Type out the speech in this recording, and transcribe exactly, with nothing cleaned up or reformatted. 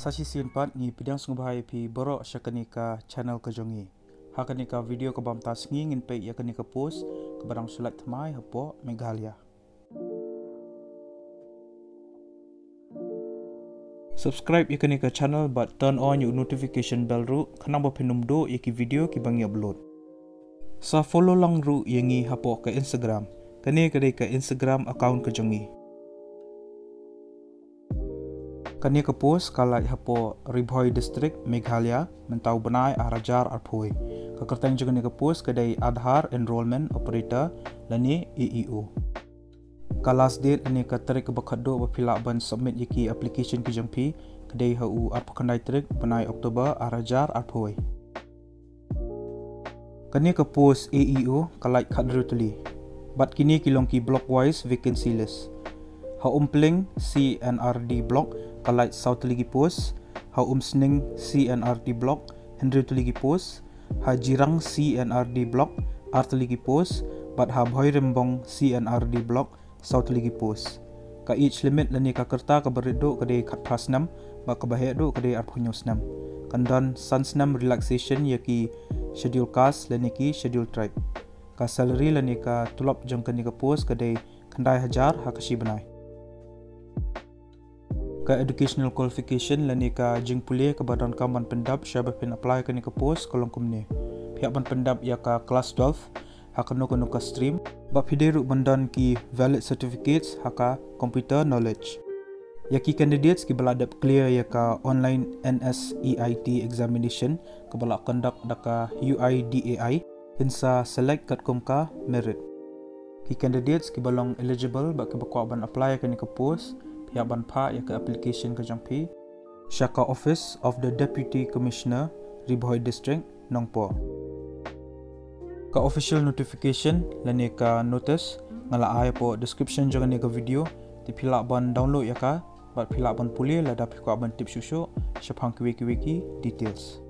Sa shisien pat ngi pdiang sngewbha ïa phi baroh sha kane ka channel ka jong ngi. Ha kane ka video kaba mynta sngi ngin peit ïa kane ka post kaba dang shu lait thymmai hapoh Meghalaya. Subscribe ïa kane ka channel bad turn on ïa u notification bell ruh khnang ba phin ym duh ïa ki video kiba ngi upload. Sa follow lang ruh ïa ngi hapoh ka Instagram. Kane ka dei ka Instagram account ka jong ngi. Kane ka post ka lait hapoh Ri Bhoi District, Meghalaya, mynta u bnai ar hajar arphew. Ka kyrteng jong kane ka post ka dei Aadhaar Enrollment Operator lane A E O. Ka last date lane ka tarik kaba khatduh ba phi lah ban submit ïa ki application ki jong phi ka dei ha u arphew khyndai tarik bnai October ar hajar arphew. Kane ka post A E O ka lait khathynriew tylli. Bad kine ki long ki block wise vacancy list. Ha Umpling C and R D block ka lait saw tylli ki post. Ha Umsning C and R D block hynriew tylli ki post. Ha Jirang C and R D block ar tylli ki post. Bad ha Bhoirymbong C and R D block saw tylli ki post. Ka age limit lane ka rta kaba rit duh ka dei khatphra snem, bad kaba heh duh ka dei arphew hynñiew snem. Kan don san snem relaxation ïa ki schedule caste lane ki schedule tribe. Ka salary lane ka tulop jong kane ka post ka dei khyndai hajar ha ka shi bnai. Ka educational qualification lane ka jingpule kaba donkam ban pyndap sha ba phin apply kane ka post ka long kumne. Phi hap ban pyndap ïa ka class twelve ha kano kano ka stream. Bad phi dei ruh ban don ki valid certificates ha ka computer knowledge. Ïa ki candidates kiba la dep clear ïa ka online N S E I T examination kaba la conduct da ka U I D A I kin sa select katkum ka merit. Ki candidates kiba long eligible bad kiba kwah ban apply ïa kane ka post, phi hap ban phah ïa ka application ka jong phi sha ka Office of the Deputy Commissioner, Ri Bhoi District, Nongpoh. Ka official notification lane ka notice nga la ai hapoh description jong kane ka video, te phi lah ban download ïa ka bad phi lah ban pule lada phi kwah ban tip shuh shuh shaphang kiwei kiwei ki details.